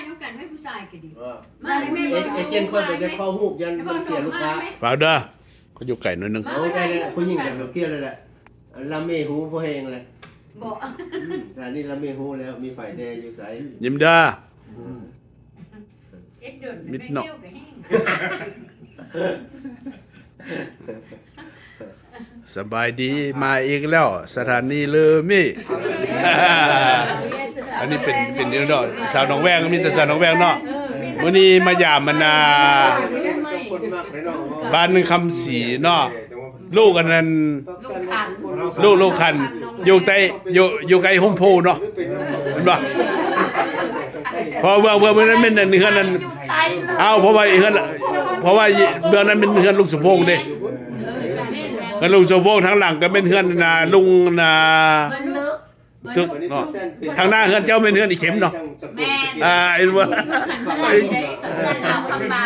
ນຳກັນໄວ້ ຜູ້ຊາຍກໍດີ. ເອີ ມາໃຫ້ແມ່ ເອ ເອເຈນຂ້ອຍບໍ່ຈະຂໍຮູບ ຢ້ານມັນເສຍລູກຄ້າ. ຝາກເດີ ຂ້ອຍຢູ່ໄກໜ້ອຍໜຶ່ງ. ເອົາໄດ້ແລ້ວ ຜູ້ຍິງກັນດອກກຽວແລ້ວແຫຼະ. ລາເມຮູພໍແຮງແລ້ວ. ບໍ່ ອືມ ສະຖານີລາເມຮູ້ແລ້ວ ມີໄປແດ່ຢູ່ໃສ. ຍິ້ມເດີ. ອືມ ເຮັດດົນ ມິດເນາະ ແມ່ນແກ້ວກໍແຫ້ງ. ສະບາຍດີ ມາອີກແລ້ວ ສະຖານີເລີມີ. ອັນນີ້ເປັນ ເປັນຢູ່ເນາະ ສາວໜອງແວງ ມີແຕ່ສາວໜອງແວງເນາະ. ເອີ ມື້ນີ້ມາຢາມອັນນ່າ ບ້ານຄຳສີເນາະ. ລູກອັນນັ້ນ ລູກຄັນ ລູກ ລູກຄັນ ຢູ່ໃຕ້ ຢູ່ ຢູ່ໃກ້ຮົ່ມໂພເນາະ ແມ່ນບໍ່? ເພາະເບື້ອງ ເບື້ອງ ເບື້ອງນັ້ນແມ່ນເຮືອນນັ້ນ ເອົາ ເພາະວ່າເຮືອນ ເພາະວ່າເບື້ອງນັ້ນແມ່ນເຮືອນລຸງສົມພົງເດ້ ເຮືອນລຸງສົມພົງ ທາງຫຼັງກໍແມ່ນເຮືອນ ອ່າ ລຸງ ອ່າ ຕຶກເນາະ. ທາງໜ້າເຮືອນເຈົ້າແມ່ນເຮືອນອີເຂັມເນາະ. ແມ່ນ ອ່າ ເຫັນບໍ່? ເຮືອນເຮົາຄຳໃບ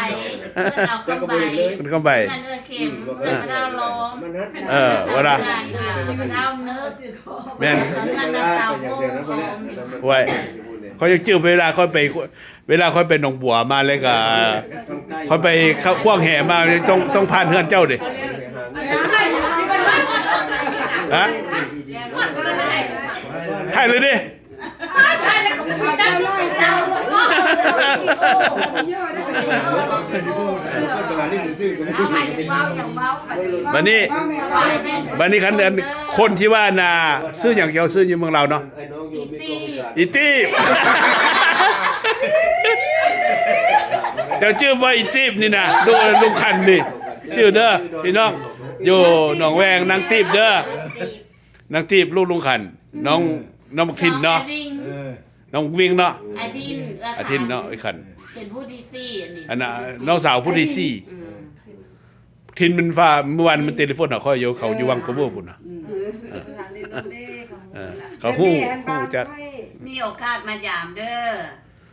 ເຮືອນເຮົາຄຳໃບ ເຮືອນຄຳໃບ ເຮືອນເອື້ອຍເຂັມ ເຮືອນພະເຖົ້າລ້ອມ. ເອີ ວ່າລະ ເຮືອນເຮົາເນີກ ແມ່ນ ເຮືອນນາງສາວໂພງ. ໂອ້ຍ ຂ້ອຍຍັງຈື່ເວລາຂ້ອຍໄປ ເວລາຂ້ອຍໄປໜອງບົວມາ ແລ້ວກໍຂ້ອຍໄປຂວ້າງແຫມາ ຕ້ອງ ຕ້ອງຜ່ານເຮືອນເຈົ້າເດ້. ຮະ? ໃຫ້ເລີຍເດ້. ບັດນີ້ ບັດນີ້ຄັນ ອັນ ຄົນທີ່ວ່ານະ ຊື່ຫຍັງ ເຈົ້າຊື່ຢູ່ເມືອງລາວເນາະ? ອີຕີບ ອີຕີບ. ເຈົ້າຈື່ບໍ່ ອີຕີບນີ້ນະ ລູກ ລູກຄັນນີ້ ຈື່ເດີພີ່ນ້ອງ ຢູ່ໜອງແວງ ນາງຕີບເດີ. ນາງຕີບ ລູກລຸງຄັນ ນ້ອງ ນ້ອງບັກທິນເນາະ ນ້ອງວິງເນາະ ອາທິນ ອາທິນເນາະ ເອື້ອຍຄັນ ເປັນຜູ້ທີສີ່ ອັນນີ້ ອັນນ່າ ຜູ້ທີສີ່ ນ້ອງສາວຜູ້ທີສີ່. ອືມ ທິນມັນຝາກ ມື້ວານມັນເຕເລໂຟນຫາຂ້ອຍຢູ່ ເຂົາຢູ່ວັງກະເວີພຸ້ນນະ. ອືມ ເອີ ເອີ ເຂົາຮູ້ ຮູ້ຈັກ ມີໂອກາດມາຢາມເດີ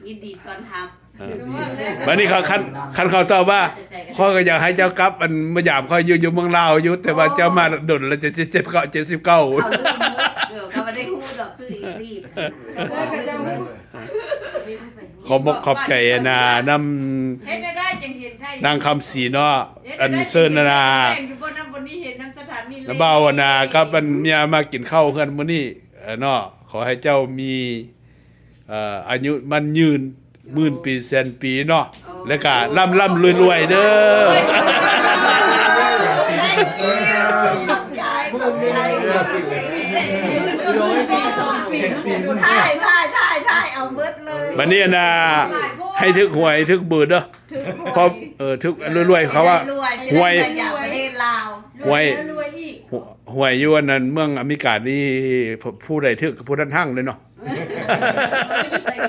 ຍິນດີຕ້ອນຮັບ. ເອີ ບັດນີ້ເຂົາ ຄັນ ຄັນເຂົາຕອບວ່າ ຂ້ອຍກໍຢາກໃຫ້ເຈົ້າກັບ ອັນ ມາຢາມຂ້ອຍຢູ່ ຢູ່ເມືອງລາວຢູ່ ແຕ່ວ່າເຈົ້າມາດົນແລ້ວ ເຈັດສິບເກົ້າ ເຈັດສິບເກົ້າ ເຂົາລືມໝົດ. ເອີ ເຂົາບໍ່ໄດ້ຮູ້ດອກຊື່ອີກ. ຂອບອົກຂອບໃຈ ອັນນ່າ ນຳ ເຮັດແນວໃດຈຶ່ງເຫັນໄທ ນາງຄຳສີເນາະ ອັນເຊີນ ອັນນ່າ ນຳບ່າວ ອັນນ່າ ກັບອັນເມຍມາກິນເຂົ້າເຮືອນມື້ນີ້ ເອີ ເນາະ. ຂໍໃຫ້ເຈົ້າມີ ເອີ ອາຍຸໝັ້ນຍືນ ໝື່ນປີແສນປີເນາະ ແລ້ວກະລ່ຳໆລວຍໆເດີ. ຖ່າຍ ຖ່າຍ ຖ່າຍ ເອົາເບິດເລີຍ. ບັດນີ້ ອັນນ່າ ໃຫ້ຖືກຫວຍ ຖືກເບີເດີ ຖືກຫວຍ ເອີ ຖືກລວຍໆ ເຂົາວ່າ ລວຍໆ ຫວຍ ຈະໄດ້ໄປຢາມປະເທດລາວ ຫວຍ ລວຍໆອີກ ຫວຍຢູ່ອັນນັ້ນ ເມືອງອາເມລິການີ້ ຜູ້ໃດຖືກຜູ້ນັ້ນຮັ່ງເລີຍເນາະ.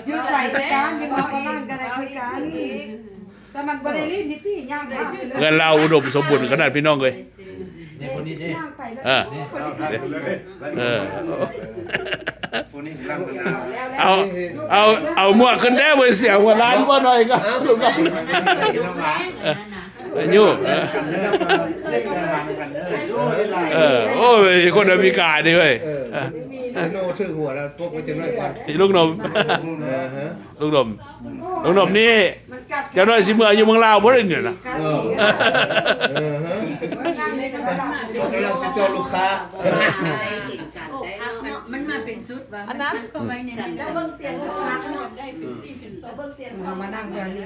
ຢູ່ໃສກໍຄືກັນ ຢູ່ໝໍຝຣັ່ງກໍໄດ້ຄືກັນ ແຕ່ມັນບໍ່ໄດ້ຫຼິ້ນນິຕິຍາມ ເຮືອນລາວອຸດົມສົມບູນຂະໜາດ ພີ່ນ້ອງເອີຍ. ເອີ ເອີ ເອົາ ເອົາ ເອົາໝວກຂຶ້ນແດ່ ບໍ່ເສຍຫົວລ້ານບໍ່ໜ້ອຍກໍ ອາຍຸ ເອີ ໂອ້ຍ ຄົນອາເມລິການີ້ເວີຍ ເອີ ເອີ ໂນຖືກຫົວແລ້ວ ຕົກໄປຈັກໜ້ອຍກ່ອນ ລູກນົມ ເອີ ລູກນົມ ລູກນົມນີ້ ຈັກໜ້ອຍຊິເມືອຢູ່ເມືອງລາວບໍ່ໄດ້ນີ້ນະ ເອີ ເອີ ກຳລັງຕິດຕໍ່ລູກຄ້າ ມັນມາເປັນຊຸດວ່າ ອັນນັ້ນ ມັນເຂົ້າໄວ້ໃນນັ້ນ ເຈົ້າເບິ່ງຕຽງ ເບິ່ງຕຽງ ເອົາມານັ່ງເຮືອນນີ້.